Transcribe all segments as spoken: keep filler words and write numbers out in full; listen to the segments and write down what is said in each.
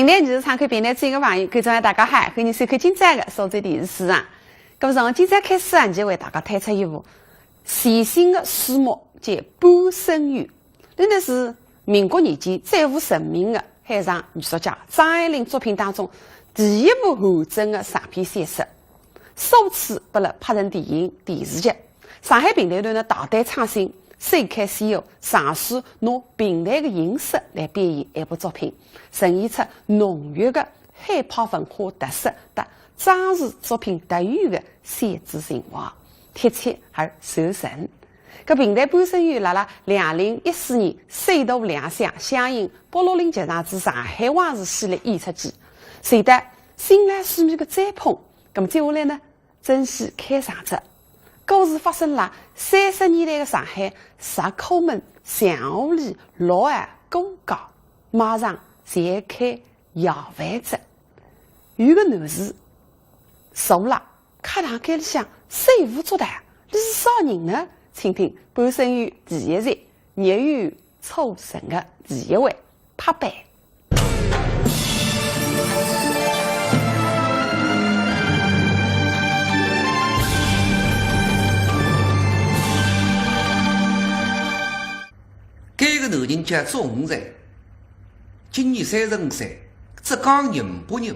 评弹艺术常看评弹资讯个朋友，观众朋友大家好，欢迎收看今朝个苏州电视书场。那么从今朝开始啊，就为大家推出一部全新个书目，叫《半生缘》。搿呢是民国年间最负盛名个海上艺术家张爱玲作品当中第一部完整个长篇小说。 首次拨了拍成电影、电视剧。上海评弹团呢大胆创新，首开先河，尝试拿评弹个形式来表演一部作品，呈现出浓郁个海派文化特色搭张氏作品特有个小资情怀，贴切而传神。搿评弹《半生缘》辣辣两零一四年首度亮相香云八六零剧场之上海话剧系列演出季，受到新浪书迷个追捧。那么接下来呢， 正式开场哉。故事发生辣三十年代个上海石库门祥和里六号过街，马上全开夜饭哉。有个男士坐辣客堂间里向手舞足蹈，伊是啥人呢？请听《半生缘》第一集，《孽缘错认》个第一回。 拍板。搿个男人叫祝鸿才，今年三十五岁，浙江宁波人。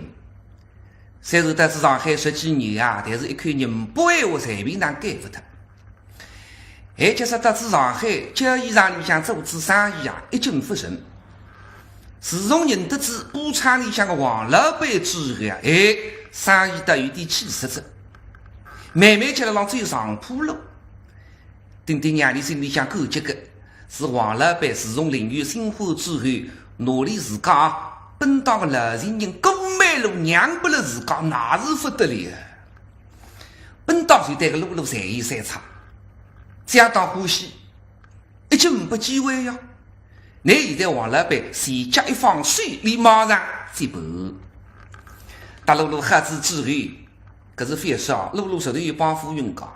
虽然到仔上海十几年啊，但是一口宁波闲话随便哪改勿脱。 哎，就是到仔上海，交易场里向做仔生意啊，一径勿顺。自从认得仔布厂里向个王老板之后啊，哎，生意倒有点起色哉。慢慢叫了浪走上坡路。顶顶让俚心里向感激个，是王老板自从另有新欢之后，拿俚自家啊，本当个老情人顾曼璐让拨了自家，那是勿得了。 本当是对个露露善言善策，相当欢喜，一径呒不机会呀。乃现在王老板随即一放手，俚马上接盘。搭露露好仔之后，搿是覅说啊，露露实头有帮夫运个，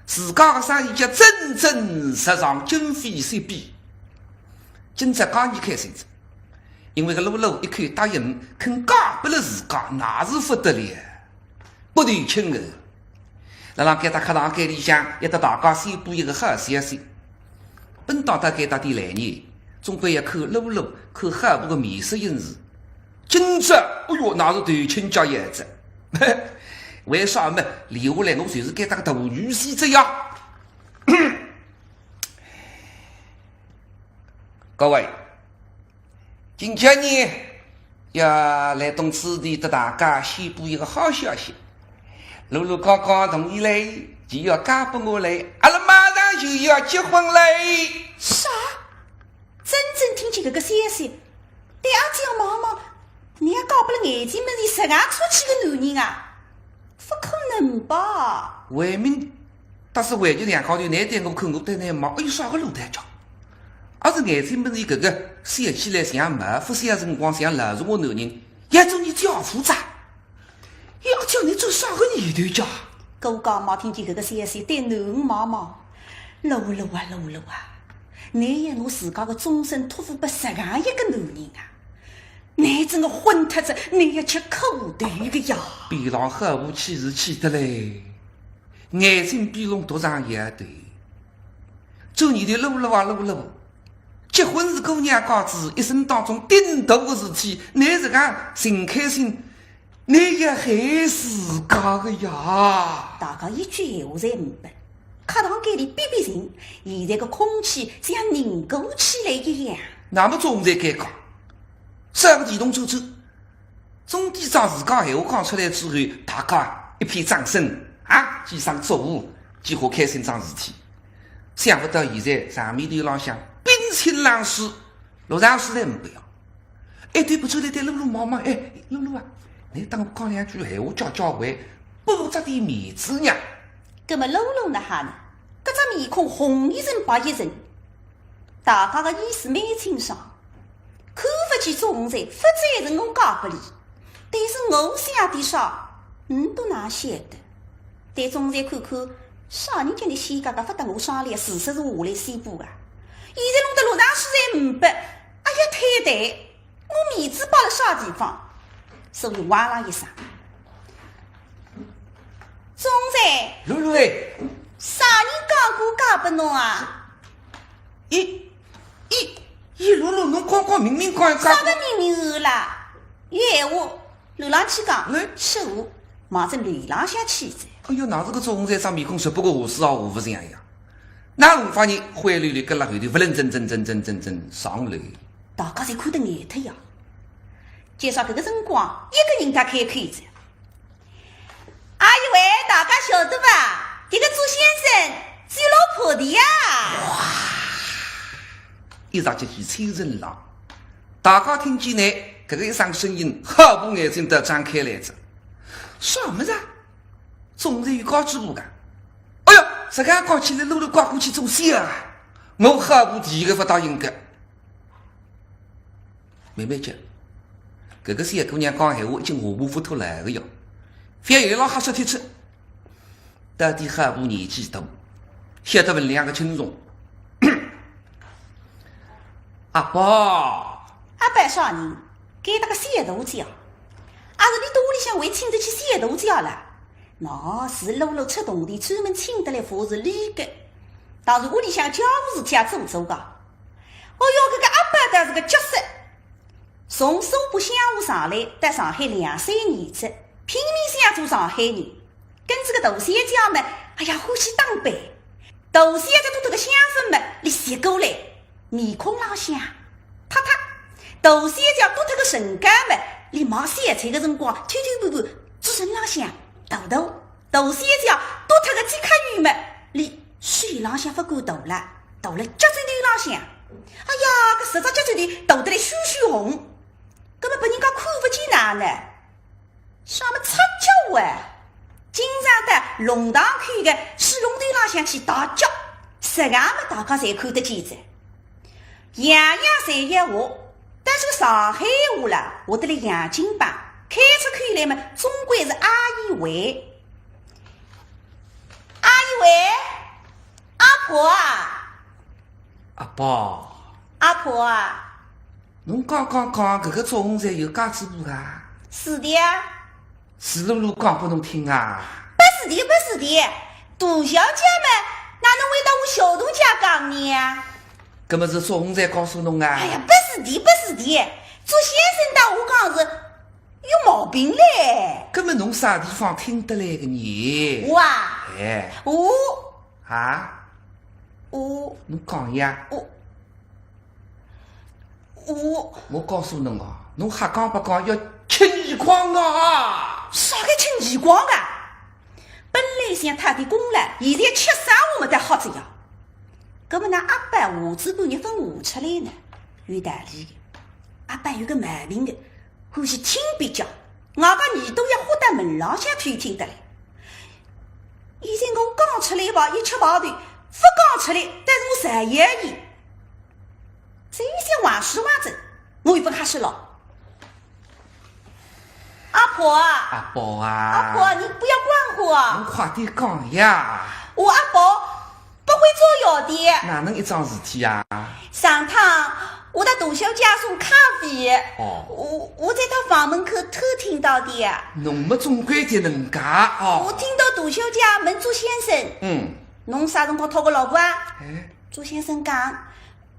自家个生意叫蒸蒸日上，今非昔比。今朝介开心哉，因为搿露露一口答应，肯嫁拨了自家，那是勿得了。 不得亲个。辣辣该搭客堂间里向，也搭大家宣布一个好消息。本当到该搭点来呢，总归要看露露，看好婆个面色行事。今朝，哎哟，那是头亲家样子。为啥么？留下来我就是该搭个大女婿哉呀。各位， 今朝呢，要来到此地搭大家宣布一个好消息。露露刚刚同意嘞，就要嫁拨我嘞，阿拉马上就要结婚嘞。啥？真正听见搿个消息，大家望望，倷要嫁拨了眼睛门前实梗出气个男人啊？ 勿可能吧？为民，但是为局两家头，倷对我看，我对倷望，哎哟，啥个路台脚？阿是眼睛门前搿个笑起来像没，勿笑辰光像老实个男人，要做倷姐夫哉？要叫倷做啥个念头脚？顾家妈听见搿个消息，对囡儿望望，露露啊，露露啊，倷要拿自家个终身托付拨实梗一个男人啊？ 倷真个昏脱哉，倷要吃苦头个呀！边浪好婆气是气得嘞，眼睛边浪涂上眼泪。做倷个露露啊露露，结婚是姑娘家子，一生当中顶大个事体，倷实梗寻开心，倷要害自家个呀！大家一句闲话侪呒不，客堂间里逼逼静，现在个空气像凝固起来一样。那么总在该讲， 三个地动走走，总抵桩自家闲话讲出来之后，大家一片掌声啊，几声祝贺，几化开心桩事体。想勿到现在场面头浪向冰清冷水，陆丈书侪呒不呀。哎，对勿住来对露露望望，哎，露露啊，倷搭我讲两句闲话，交交关，拨我只点面子呀。葛么露露哪哈呢？搿只面孔红一层白一层，大家个意思蛮清爽。 看勿起祝鸿才，勿赞成我嫁拨俚。但是我想点啥，倷倒哪晓得？对祝鸿才看看，啥人叫倷先嫁个，勿搭我商量，事实是我来宣布个。现在弄得陆丈书侪呒不，哎呀，太太，我面子摆辣啥地方？所以哇啦一声。总裁，露露哎，啥人讲过嫁拨侬啊？咦，咦，咦，露露，侬刚刚明明讲要嫁拨啥个明明是啦？有闲话，楼浪去讲，哎。吃话，望仔楼浪向去哉。哎哟，哪是个总裁张面孔，只不过我是啊，我勿是样呀。哪能发现灰溜溜跟辣后头，勿认真真真真真真上楼。大家侪看得呆脱呀。 就说搿个辰光，一个人家开口哉。阿姨喂，大家晓得伐？迭个祝先生追老婆的呀！一直接起千层浪，大家听见呢，搿个一声声音，好婆眼睛都张开来哉。啥物事啊？总裁有家主婆个？哎哟，实梗讲起来，露露嫁过去做小啊，我好婆第一个勿答应个。 慢慢叫，搿个小姑娘讲闲话已经下巴勿脱了个哟，覅又老吓煞脱仔。到底好婆年纪大，晓得分量个轻重。阿宝，阿宝啥人？该搭个小大姐啊？阿是侬到屋里向会请得起小大姐啊啦？喏，是露露出铜钿专门请得来服侍俚个，当然屋里向家务事体也做做个。 哦哟，搿个阿宝倒是个角色，从苏北乡下上来，到上海两三年哉，拼命想做上海人。跟仔个大小姐嘛，哎呀，欢喜打扮。大小姐涂脱个香粉嘛，俚吸过来，面孔浪向，啪啪。大小姐涂脱个唇膏嘛，俚买小菜个辰光，偷偷摸摸，嘴唇浪向，涂涂。 大小姐涂脱个指甲油嘛，俚手浪向勿敢涂了，涂了脚趾头浪向。哎呀，搿十只脚趾头涂得来血血红，搿么拨人家看勿见哪能？啥么赤脚啊？经常到弄堂口个水龙头浪向去汏脚，实梗么大家侪看得见哉。 样样侪要学，但是上海话啦，学得来洋泾浜，开出口来嘛，总归是阿姨喂。阿姨喂，阿婆啊。阿宝。阿婆啊。侬刚刚讲搿个祝鸿才有家主婆啊？是的呀。 是露露讲拨侬听啊？不是的，不是的，大小姐嘛，哪能会到我小大姐讲呢？搿么是祝鸿才告诉侬啊？哎呀，不是的，不是的，祝先生搭我讲是有毛病嘞。搿么侬啥地方听得来个呢？我啊，哎。我啊？我，侬讲呀。我， 我，我告诉侬哦，侬瞎讲八讲要吃耳光啊！啥个吃耳光啊？本来想讨点功劳，现在吃啥我没得好子呀。搿么㑚阿宝下仔半日勿下出来呢？有道理个，阿宝有个毛病个，欢喜听壁脚，外加耳朵也豁到门浪向偷听得来。现在我讲出来吧，伊吃排头；勿讲出来，但是我侪要伊。 这些话是话子，我也勿瞎说了。阿婆啊，阿宝啊，阿婆，你不要管我。侬快点讲呀。我阿宝不会做药的。哪能一桩事体呀？上趟我到大小姐送咖啡，哦。我，我在她房门口偷听到的。侬么总归得能介哦。我听到大小姐问祝先生，嗯。侬啥辰光讨个老婆啊？哎。祝先生讲，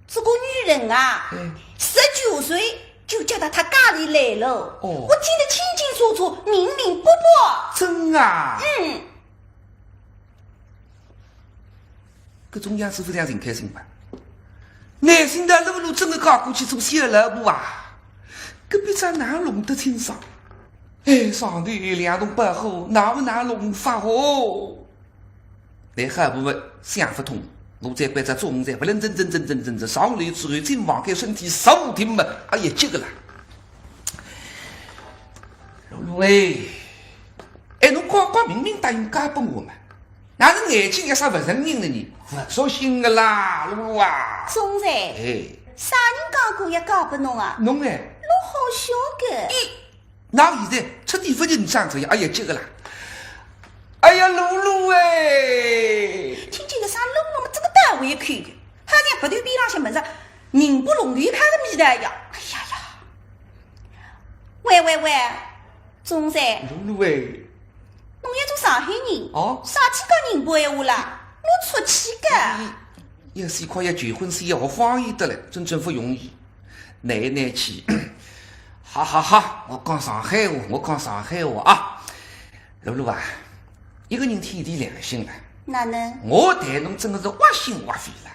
这个女人啊，嗯。十九岁就嫁到他家里来了。哦。我听得清清楚楚，明明白白。真啊？嗯。搿种样子勿像人开心吧？难心的露露真的嫁过去做小老婆啊？搿笔账哪弄得清爽？哎，上头有两桶宝货，哪么哪弄法哦？ 来，好婆想勿通，我再关照祝鸿才，勿能真真真真真真上楼之后进房间，身体坐定么，哎呀，急个啦。露露哎，哎，侬刚刚明明答应嫁拨我嘛，哪能眼睛一眨勿承认了呢？勿作兴个啦，露露啊。祝鸿才，哎。啥人讲过要嫁拨侬啊？侬哎。侬好笑个。咦， 哪现在出点勿认真哉呀？哎呀，急个啦！哎呀，露露哎！听见搿声露露么，这个倒胃口个，好像鼻头边浪向闻着宁波龙头汤个味道呀！哎呀呀，喂喂喂，总裁，露露喂。侬一个上海人，哦？啥体讲宁波闲话啦？我出气个。也是一块要结婚是要方言的嘞，真正不容易。难难去。哈哈哈，我讲上海话，我讲上海话啊。露露啊，一个人天地良心了。哪能？我对侬真的是挖心挖肺了。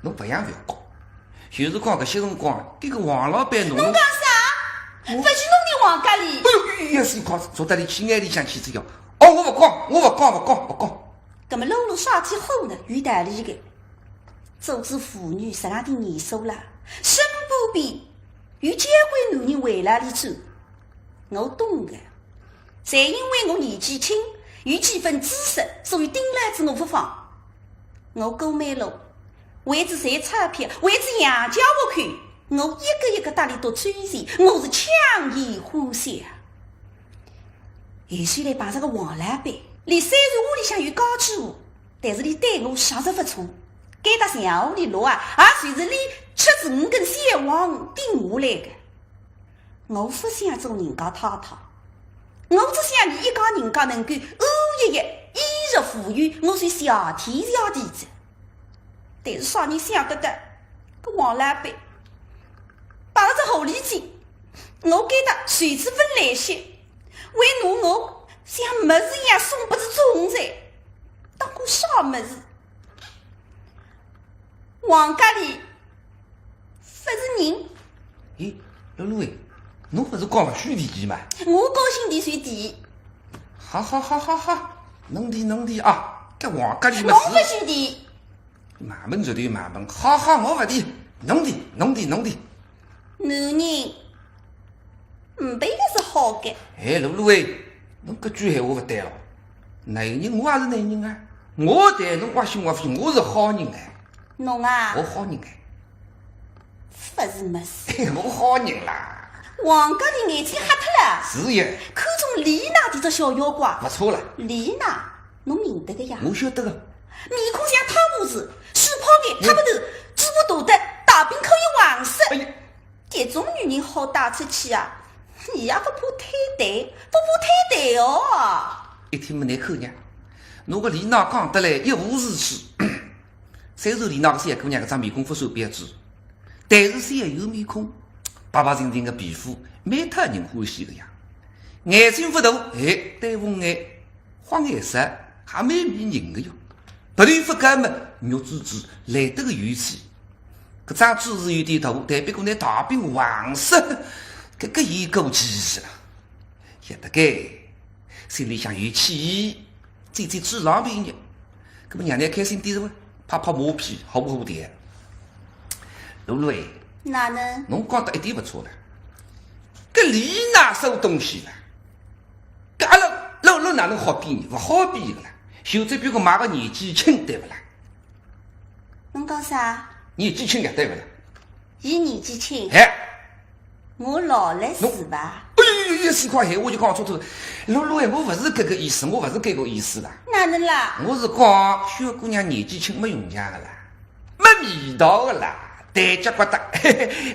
侬不要勿要讲。 就是讲搿歇辰光，搿个王老板弄，侬讲啥？勿是弄你王家里？哎呦，也是讲，坐到里去眼里向去只要。哦，我勿讲，我勿讲，勿讲，勿讲。葛么露露啥体火呢？有道理个。做仔妇女十两点年数啦，身边边有交关男人围辣里转，我懂个。侪因为我年纪轻，有几分知识，所以盯牢仔我勿放。 我顾曼璐，为仔赚钞票，为仔养家糊口，我一个一个搭俚笃追随，我是强颜欢笑啊。后首来碰着个王老板，俚虽然屋里向有家主婆，但是俚对我着实勿错，该搭像我俚六啊，也就是俚吃仔五根小黄顶下来个。 我勿想做人家太太，我只想俚一家人家能够安逸逸，衣食无忧，我算谢天谢地哉。但是啥人想得到，搿王老板摆了只狐狸精，我该搭随时分来些，还拿我像物事一样送拨仔总裁，当我啥物事？ 王家里勿是人。咦，露露哎，侬勿是讲勿许提嘛？我高兴提就提。好好好好好，侬提侬提啊，搿王家里么事。侬勿许提。满门绝对满门，好好，我勿提，侬提侬提侬提。 男人，呒不一个是好个。哎，露露哎，侬搿句闲话勿对了。男人我也是男人啊，我对侬挖心挖肺，我是好人哎。侬啊？我好人哎。勿是么事。我好人啦。王家里眼睛瞎脱了。是呀。看中丽娜迭只小妖怪。勿错了。丽娜，侬认得个呀？我晓得个。面孔像汤姆斯，水泡眼，塌鼻头，嘴巴大得大饼可以横塞。哎呀， 迭种女人好带出去啊，伊也勿怕坍台，勿怕坍台哦。一听么难看呢，侬个丽娜讲得来一无是处。虽然丽娜个小姑娘搿张面孔勿算标致，但是小有面孔，白白净净个皮肤，蛮讨人欢喜个呀。眼睛勿大，哎，丹凤眼， 花颜色，还蛮迷人个哟。鼻头发高么，肉滋滋，来得个有气。搿张嘴是有点大，但不过呢大饼横塞，搿个有骨气势了。晓得个，心里向有气，嘴嘴嘴上边呢。搿么娘娘开心点是伐？拍拍马屁，好勿好点？露露哎，哪能？侬讲得一点勿错了。搿丽娜收东西了。 搿阿拉露露哪能好比呢？勿好比个啦，就只不过买个年纪轻，对勿啦？侬讲啥？年纪轻呀，对勿啦？伊年纪轻，哎，我老了是伐？哎呦呦呦，死快闲话就讲出头。露露哎，我勿是搿个意思，我勿是搿个意思啦。哪能啦？我是讲，小姑娘年纪轻没用场个啦。 没味道个啦，台脚骨搭，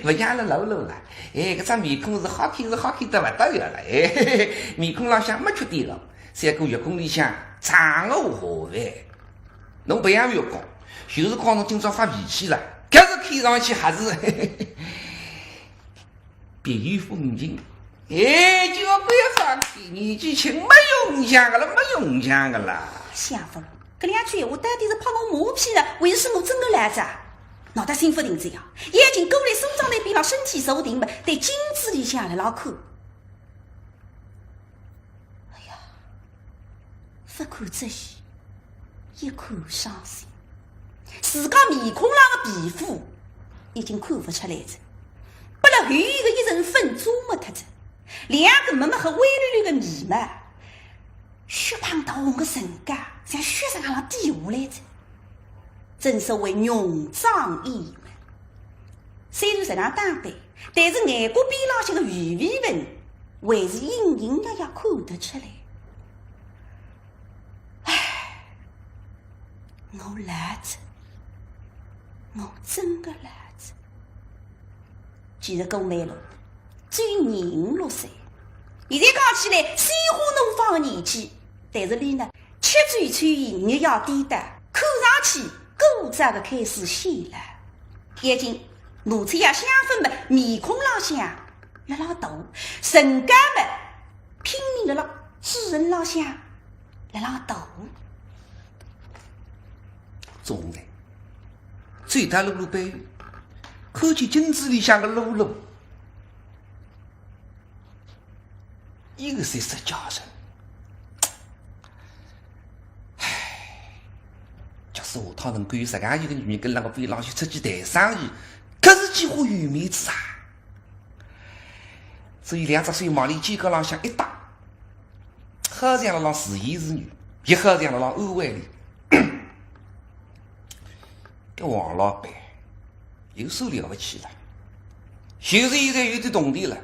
勿像了露露了。哎，搿张面孔是好看是好看得勿得了了，哎，面孔浪向没缺点了，像个月光里向嫦娥下凡。侬勿要月光，就是讲侬今朝发脾气了，搿是看上去还是 别有风情。哎，就勿要放屁，年纪轻没用场个了，没用场个啦。想勿到，搿两句闲话到底是拍我马屁呢，还是我真个来着？闹得心勿定仔呀，眼睛过来，松江台边浪身体坐定么，对镜子里向辣辣看。哎呀， 勿看遮稀，一看伤心。自家面孔浪个皮肤已经看勿出来哉，拨辣厚厚个一层粉遮没脱哉，两个墨墨黑灰溜溜个眉毛，血泡大红个唇角像血水浪滴下来哉。正所谓浓妆艳抹，虽然实梗打扮，但是眼角边浪向个鱼尾纹还是隐隐约约看得出来。 唉，我老哉，我真个老哉。其实顾曼璐，只有廿六岁。现在讲起来，鲜花怒放个年纪，但是俚呢，吃酒抽烟，日夜颠倒，看上去过早个开始显老。眼睛拿出一香粉么，面孔浪向辣浪涂，唇膏么，拼命辣浪嘴唇浪向辣浪涂。总裁，走到露露背后，看见镜子里向个露露， 一个是实家人。唉，假使下趟能够有实梗一个女人跟辣我背浪向出去谈生意，搿是几化有面子啊！所以两只手往俚肩胛浪向一搭，好像辣浪自言自语，也好像辣浪安慰俚。搿王老板 有啥了勿起了？就是现在有点铜钿了，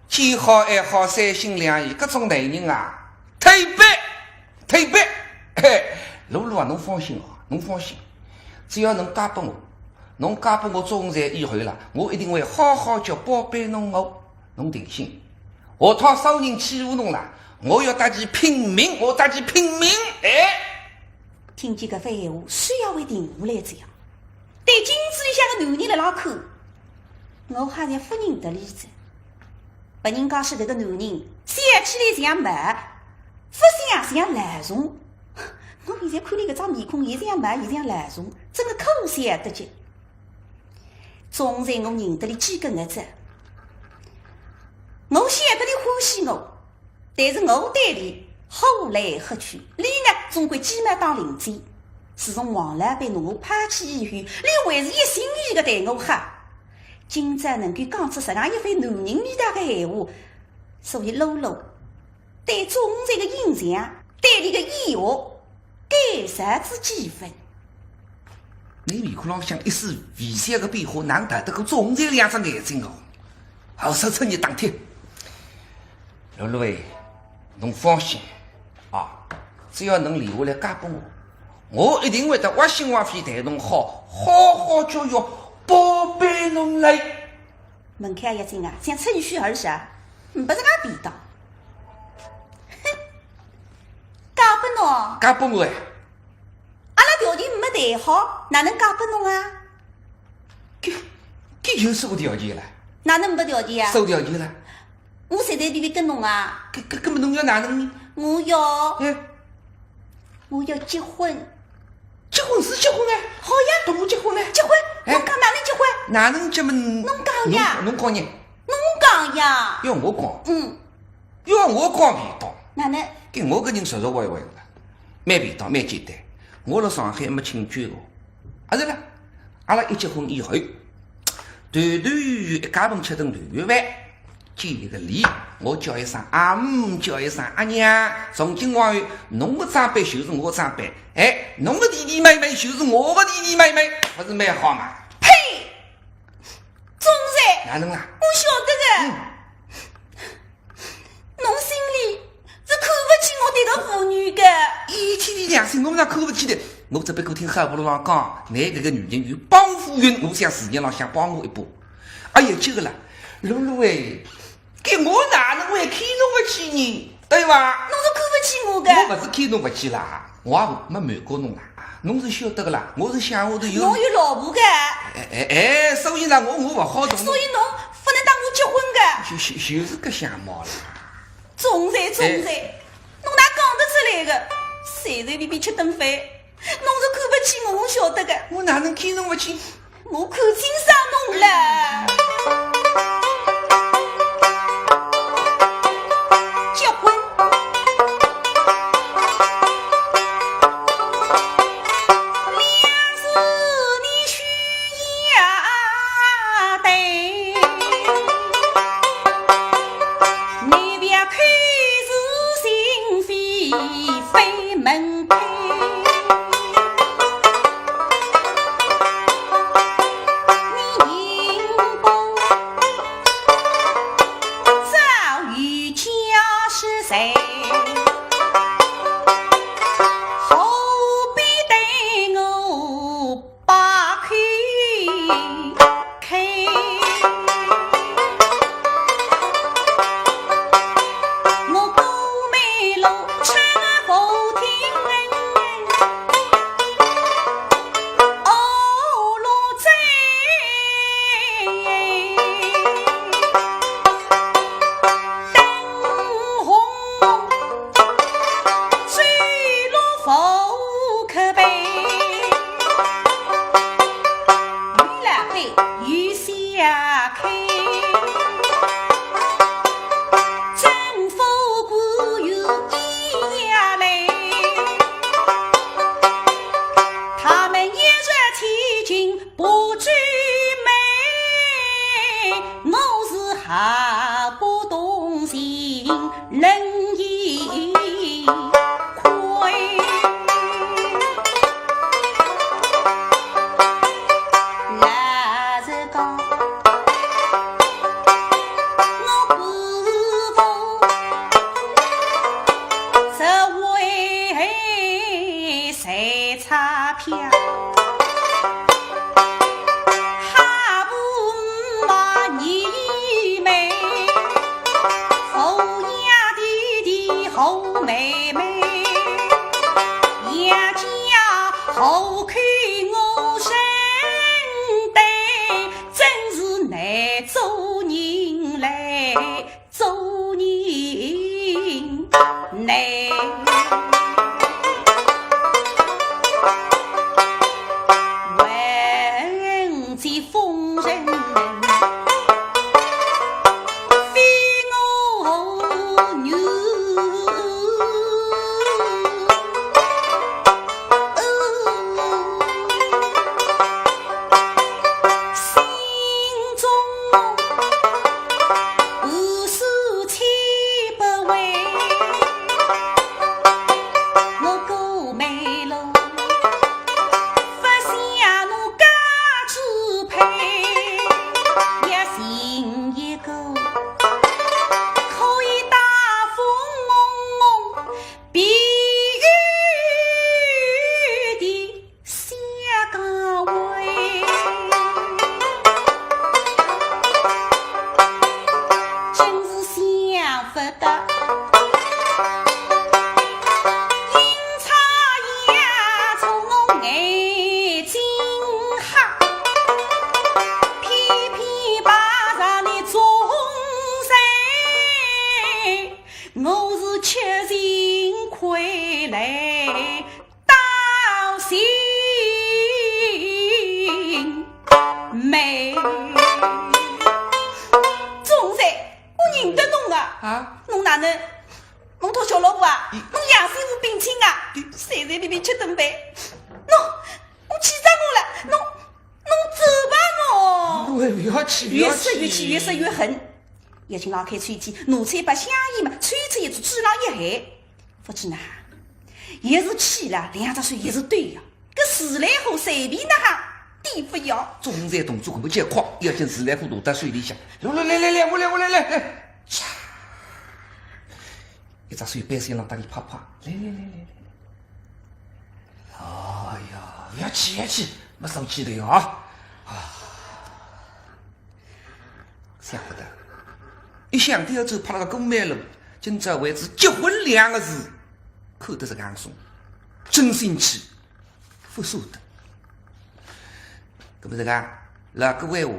见好爱好，三心两意，搿种男人啊，推扳，推扳。嘿，露露啊，侬放心啊，侬放心，只要侬嫁拨我，侬嫁拨我总裁以后啦，我一定会好好叫包庇侬哦，侬定心。下趟啥人欺负侬啦，我要搭伊拼命，我搭伊拼命，哎。 听见搿番闲话，水也会停下来仔呀。对镜子里向个男人辣辣看，我好像勿认得俚仔。别人家说搿个男人笑起来像猫，勿像，像老鼠。我现在看俚搿张面孔，也像猫，也像老鼠，真个可笑得极。总算我认得俚几个月哉，我晓得俚欢喜我， 但是我对俚好来好去，俚呢，总归鸡毛当令箭。自从王老板拿我抛弃以后，俚还是一心一意个对我好。今朝能够讲出实梗一番男人味道个闲话，所以露露对总裁个印象，对俚个厌恶， 改善仔几分。倷面孔浪向一丝微小个变化，哪能逃得过总裁两只眼睛哦？好，说出你打听。露露哎，侬放心啊，只要侬留下来嫁拨我，我一定会得挖心挖肺对侬好，好好教育，包庇侬来。 门槛也进啊，想趁虚而入，嗯，勿是介便当。哼，嫁拨侬？嫁拨我哎。阿拉条件没谈好，哪能嫁拨侬啊？搿，搿有啥条件了？哪能没条件啊？啥条件了？我随随便便跟侬啊？搿，搿，搿么侬要哪能呢？我要，哎。我要结婚。 结婚是结婚啊，好呀，同我结婚啊。结婚？哎。侬讲哪能结婚？哪能结么？侬讲呀。侬，侬讲呢？侬讲呀。要我讲？嗯。要我讲便当。哪能？搿我搿人实实惠惠个，蛮便当，蛮简单。我辣上海没亲眷个，啊是啦，阿拉一结婚以后，头头一家头吃顿团圆饭， 见一个礼，我叫一声阿姆，叫一声阿娘。从今往后，侬个长辈就是我个长辈，哎，侬个弟弟妹妹就是我个弟弟妹妹，勿是蛮好嘛？呸！总裁，哪能啦？我晓得个。嗯。侬心里是看勿起我迭个妇女个。一天天良心，我哪看勿起的？我只不过听好婆浪讲，㑚搿个女人有帮夫运，我想事业浪向帮我一把。哎呀，这个啦，露露哎， 搿我哪能会看侬勿起呢？对伐？侬是看勿起我个。我勿是看侬勿起啦，我也没瞒过侬啦。侬是晓得个啦，我是乡下头有，侬有老婆个。哎，哎，哎，所以呢，我，我勿好同侬，所以侬勿能搭我结婚个。就，就，就是搿相貌啦。总裁，总裁，哎。侬哪讲得出来个？随随便便吃顿饭， 侬是看勿起我，我晓得个。我哪能看侬勿起？我看清爽侬了。结婚，两字你须要对，你覅口是心非 非门派。你应该早有家室在，何必对我 把口开。妹妹，杨家户口我认得，真是难做人来做人难。问这疯人， 非我女。心中无数千百回，我顾眉头，勿想我家主配，要寻一个 可以打风避雨的小家委，真是想不到，阴差阳错我眼睛瞎，偏偏碰上你总裁。 我是吃尽亏来到寻妹。总裁，我认得侬啊。啊？侬哪能？侬讨小老婆啊？侬杨师傅并亲啊？谁在里面吃顿饭？喏，侬气煞我了，侬，侬走吧侬。喂，不要气，不要气。越说越气，越说越恨。 叶青拉开抽屉，拿出一把香烟嘛，抽出一支，嘴浪一含。勿知哪，一时气了，两只手一时抖呀，搿自来火随便哪哈点勿要。总裁动作搿么结棍，要紧自来火拿到手里向，来来来来，我来我来来来，嚓，一只手背心浪搭里拍拍，来来来来来。哎呀，不要气不要气，没受气的啊。啊。 想不到，一想到要走，拍了个顾眉头，今朝为仔结婚两个字，看得是硬松，真心气，不舍得。搿么这个，老古闲话，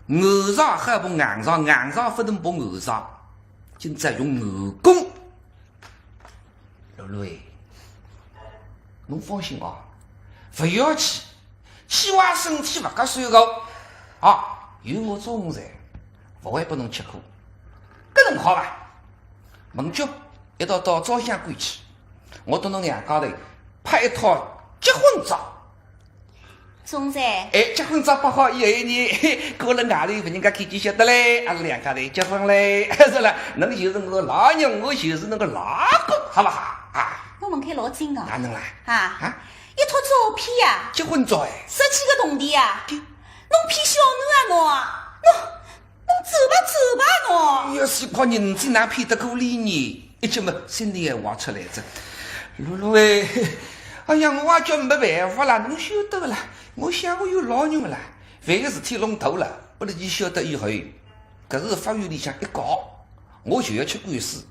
硬上还不硬上，硬上不能不硬上，今朝用硬功。 露露哎，侬放心啊，不要气，气坏身体不合算个啊，有我总裁，不会拨侬吃苦。搿能好伐？明朝一道到潇湘馆去，我搭侬两家头拍一套结婚照。 总裁。哎，结婚照拍好以后呢，过了外头拨人家看见晓得嘞，阿拉两家头结婚嘞，是了，侬就是我老娘，我就是侬个老公，好不好？啊。侬门槛老精哦。哪能啦？啊？啊？一套照片呀，结婚照哎。十几个铜钿呀，对。侬骗小囡啊侬啊？侬 侬走吧，走吧侬。要是靠人子哪骗得过俚呢？一急么，心里闲话出来哉。露露哎，哎呀，我也叫没办法啦，侬晓得个啦，我想我有老娘个啦，万一事体弄大了，拨俚晓得以后，搿是法院里向一告，我就要吃官司。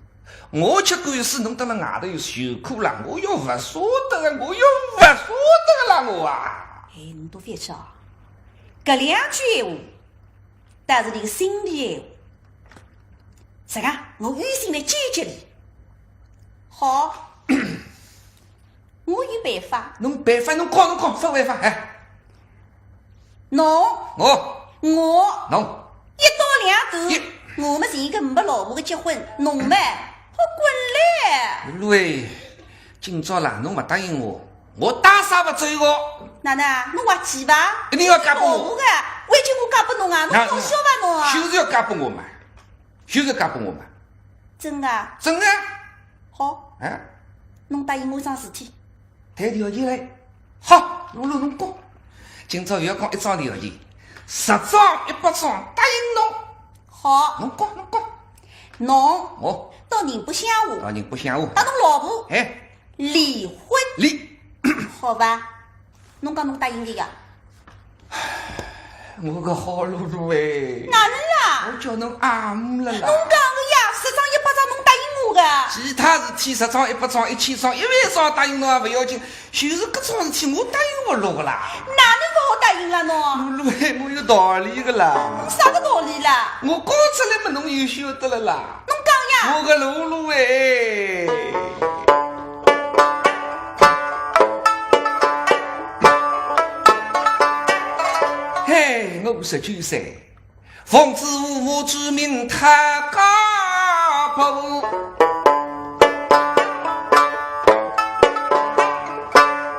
我吃官司，侬蹲辣外头受苦啦，我要勿舍得个，我要勿舍得个啦，我啊。哎，侬都覅吃啊，搿两句闲话 但是俚个心里闲话，实梗，我有心来解决俚。好，我有办法。侬办法，侬讲，侬讲，啥办法？哎。侬，我，我，侬，一刀两断，一我们是一个没老婆的结婚，侬嘛，好滚嘞！喂，今朝啦，侬勿答应我，我打死勿走个。哪能啊？侬滑稽伐？一定要嫁拨我。老婆个，我已经我嫁拨侬啊，侬那，搞笑伐侬啊？就是要嫁拨我嘛，就是要嫁拨我嘛。真个啊？真个啊。好。哎。侬答应我桩事体。谈条件嘞。好，露露侬讲。今朝覅讲一桩条件，十桩一百桩答应侬。好。侬讲，侬讲。侬，我，到宁波乡下，到宁波乡下。搭侬老婆，哎。 离婚。离。好伐？侬讲侬答应个呀？我个好露露哎。哪能啦？我叫侬阿姆了啦。侬讲个呀，十张一百张侬答应我个。其他事体十桩、一百桩、一千桩、一万桩答应侬也勿要紧，就是搿桩事体我答应勿落个啦。哪能勿好答应了喏？露露哎，我有道理个啦。啥个道理啦？我讲出来嘛，侬就晓得了啦。侬讲呀。我个露露哎。嘿，我十九岁，奉子父母之命，他家婆，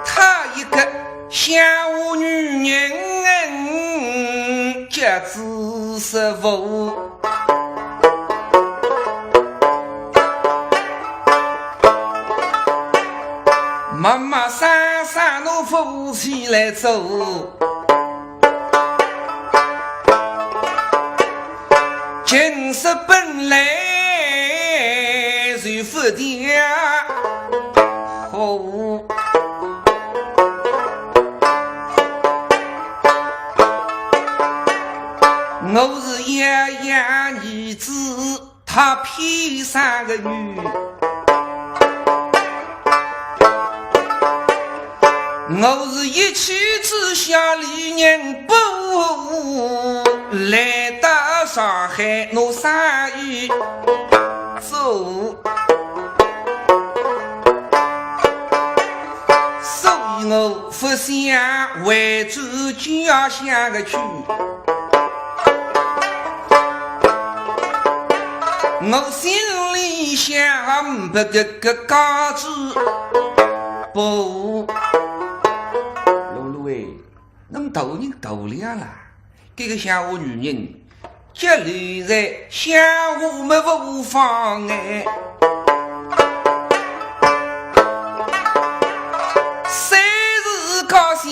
他一个乡下女人，家子十五。 妈妈生生侬扶起来做，今世本来就勿调和。我是爷爷儿子， 他偏生个女，我是一气之下离人不来到上海，我生意做，所以我勿想回转家乡个去。 我心里想，不，搿个家主婆。露露哎，侬大人大了啦，搿个乡下女人，家留在乡下么勿妨碍。虽是家乡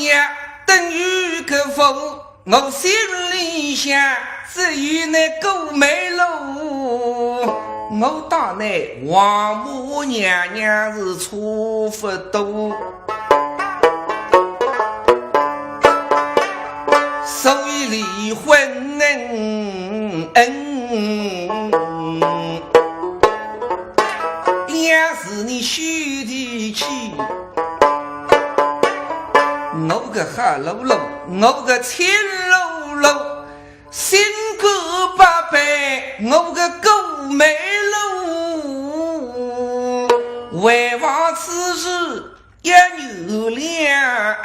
等于个佛， 我心里想，只有那顾眉楼，我搭那王母娘娘是差勿多。所以离婚，两字你休提起。 我个好露露，我个亲露露，心肝宝贝，我个顾眉楼，为望此事也原谅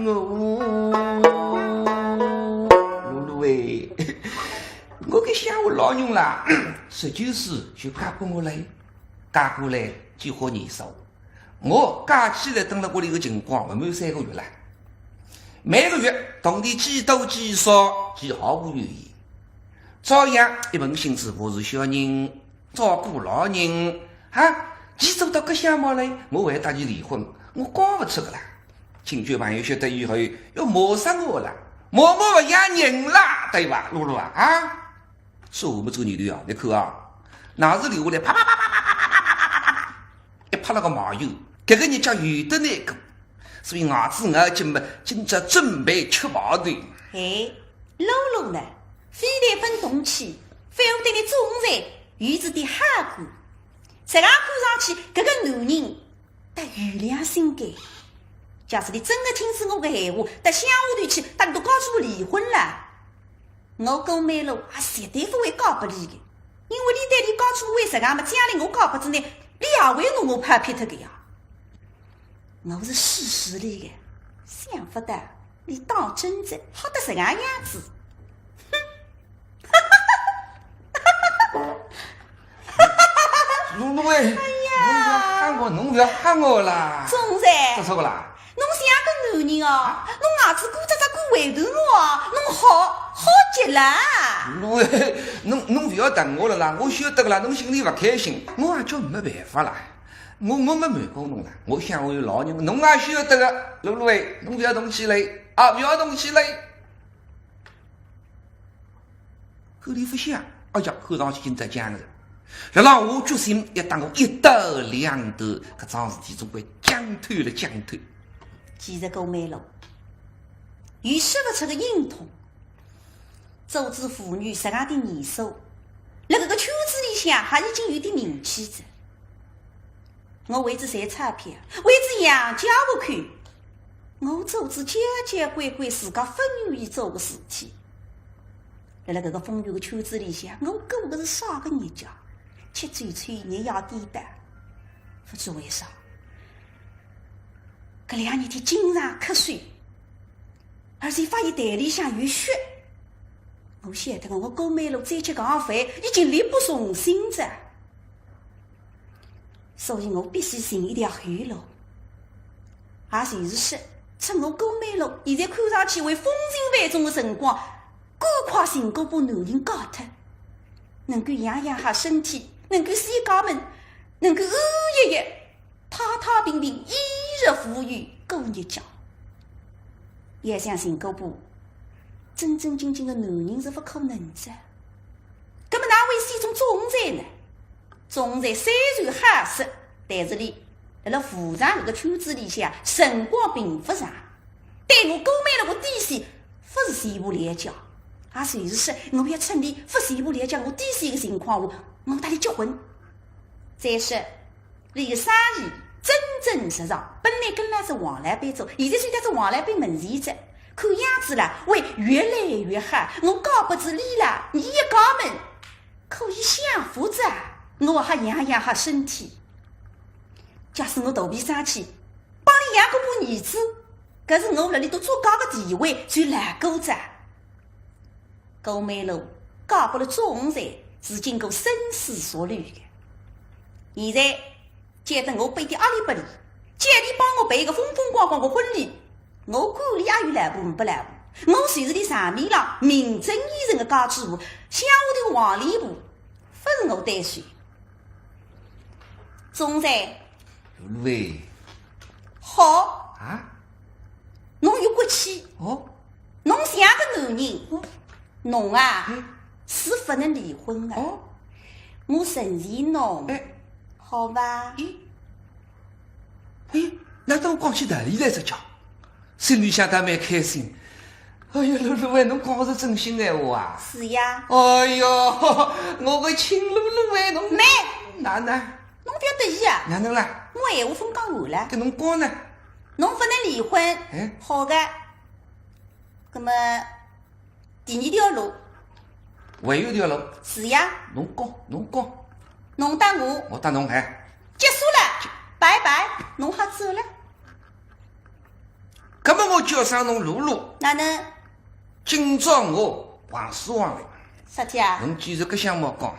我。露露哎，我个乡下老人啦，十九岁就嫁拨我来，嫁过来几化年数。 我假期来蹲辣屋里个辰光，勿满三个月了。每个月铜钿几多几少，几毫无怨言。照样一门心思服侍小人，照顾老人，哈，伊做到搿相貌嘞，我还搭伊离婚，我讲勿出个啦。亲戚朋友晓得以后，要骂杀我啦，骂我勿像人啦，对伐，露露啊？啊？ 说我们这个年头啊，你看啊，拿是留下来，啪啪啪啪啪啪啪啪啪啪啪，一拍那个麻油，搿个日脚有得难过。所以牙齿咬紧嘛，今朝准备吃麻头。哎，露露呢，非但勿动气，反而对你总裁有仔点好感。实梗看上去，搿个男人倒有良心个。假使你真个听仔我个闲话，到乡下头去，搭侬家主婆离婚了。 我顾眉楼也绝对勿会嫁拨伊个，因为伊对伊家主婆实梗么，将来我嫁拨仔伊，伊也会拿我拍劈脱个呀。我是试试伊个，想勿到伊当真哉，吓得实梗样子。哼！ 露露哎，哎呀，侬勿要吓我，侬勿要吓我啦。总裁，做啥个啦？侬像个男人哦，侬牙齿鼓扎扎鼓回头我哦，侬好，好极啦。露露哎，侬，侬勿要打我了啦，我晓得个啦，侬心里勿开心，我也叫没办法啦。我，我没瞒过侬啦，我想我有老人，侬也晓得个，露露哎，侬勿要动气嘞，啊，勿要动气嘞。 口里勿响，哎呀，看上去今朝僵了。辣辣下决心，要搭我一刀两断，搿桩事体总归僵透了，僵透。其实顾眉楼，有说勿出个心痛。做仔妇女实梗点年数，辣搿个圈子里向还已经有点名气哉。我为仔赚钞票，为仔养家糊口，我做仔交交关关自家勿愿意做个事体。辣辣搿个风雨个圈子里向，我过个是啥个日脚？吃酒吹牛，夜颠倒，勿知为啥，搿两日天经常咳嗽，而且发现台里向有血。我晓得个，我顾曼璐再吃搿碗饭，已经力不从心哉。 所以我必须寻一条后路。也就是说，趁我顾曼璐现在看上去还风情万种的辰光，赶快寻个把男人嫁脱，能够养养好身体，能够先家门，能够安逸逸、太太平平、衣食无忧过日脚。要想寻个把真真正正的男人是勿可能哉。葛末哪会选中祝鸿才呢？ 祝鸿才虽然好色，但是俚辣辣武常搿个圈子里向辰光并勿长。对我顾曼璐个底线，勿是全部了解，也就是说，我要趁俚勿全部了解我底线个情况下，我搭俚结婚。再说，俚个生意蒸蒸日上，本来跟牢仔王老板做，现在就到仔王老板门前哉，看样子啦，会越来越好。我嫁拨仔俚啦，伲一家门 可以享福哉，我还养养好身体。假使我肚皮生气，帮俚养个把儿子，搿是我辣里头做家个地位就牢固哉。顾曼璐嫁拨了祝鸿才，是经过深思熟虑的。现在 觉得我拨点压力拨俚，叫俚帮我办一个风风光光个婚礼。我管俚阿有老婆呒拨老婆，我就是俚场面浪名正言顺个家主婆，乡下头个黄脸婆，勿是我对手。祝鸿才，露露喂。好。啊？侬有骨气。哦？侬像个男人。哦？ 侬啊，嗯。是勿能离婚个。哦。我成全侬，哎。好伐？咦，咦，哪能讲起道理来哉，心里向倒蛮开心。哎呀，露露喂，侬讲个是真心闲话啊？是呀。哎哟，我个亲露露喂，侬慢。哪能？侬覅得意啊。哪能啦？我闲话勿讲完了。搿侬讲呢？侬勿能离婚。哎。好个。葛末 第二条路。还有一条路。是呀。侬讲，侬讲。侬搭我。我搭侬，哎。结束了，拜拜，侬好走了。葛末我叫声侬露露。哪能？今朝我横竖横来。啥体啊？侬既然搿想法讲，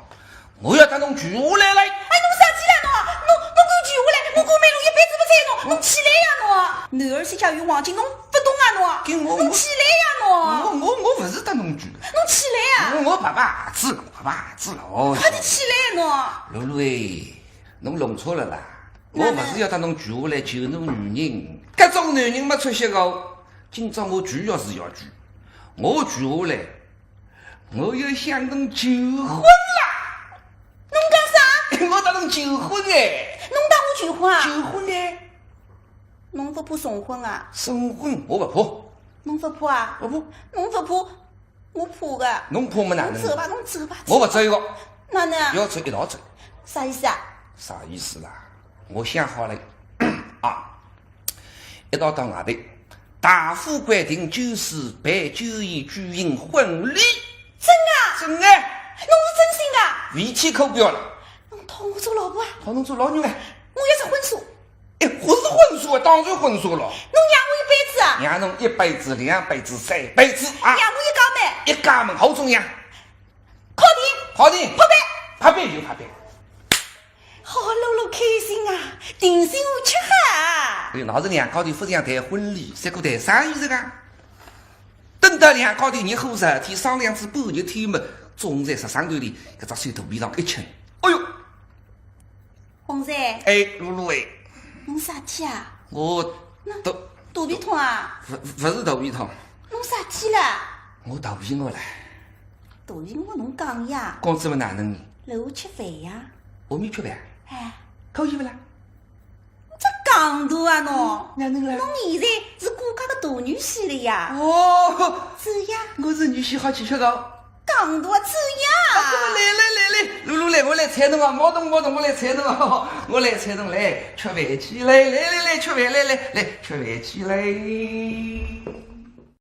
我要搭侬跪下来了。哎，侬啥体啦侬？侬，侬敢跪下来？我顾曼璐一辈子勿睬侬，侬起来呀侬！男儿膝下有黄金，侬 勿懂啊侬啊？跟我，侬起来呀侬！我，我，我勿是搭侬跪。侬起来呀！我，我拍拍子，拍拍子了，哦。快点起来侬！露露哎，侬弄错了啦。哪能？我勿是要搭侬跪下来求侬女人，搿种男人没出息个。今朝我跪要是要跪，我跪下来，我要向侬求婚啦！侬讲啥？我搭侬求婚哎！侬搭我求婚啊？求婚哎！ 侬勿怕重婚啊？重婚我勿怕。侬勿怕啊？勿怕。侬勿怕，我怕个。侬怕么哪能？侬走吧，侬走吧。我勿走一个。哪能啊？要走一道走。啥意思啊？啥意思啦？我想好了啊，一道到外头，大夫规定九时办酒宴举行婚礼。真啊？真的。侬是真心个？未曾可表了。侬讨我做老婆啊？讨侬做老娘啊？我要是婚纱。 哎，勿是婚纱啊，当然婚纱了。侬养我一辈子啊？养侬一辈子、两辈子、三辈子啊！养我一家门？一家门好重要。敲定？敲定。拍板？拍板就拍板。好，露露开心啊，定心丸吃好啊。哎，那是两家头勿像谈婚礼，像个谈生意这个。等到两家头热火朝天商量仔半日天么，总在十三头里，搿只手肚皮上一轻。哎哟！ 鸿才。哎，露露哎。侬啥体啊？我那肚，肚皮痛啊？勿，勿是肚皮痛。侬啥体啦？我肚皮饿了。肚皮饿侬讲呀？讲仔么哪能呢？来，我吃饭呀。我没吃饭。哎。可以勿啦？侬讲大啊侬？哪能啦？侬现在是顾家个大女婿了呀。哦。是呀。我是女婿好去吃个。 讲大嘴呀！啊，来来来来，我来搀侬啊，毛东，毛东，我来搀侬啊，我来搀侬，来，吃饭去，来，来，来，来，吃饭，来，来，来，吃饭去，来。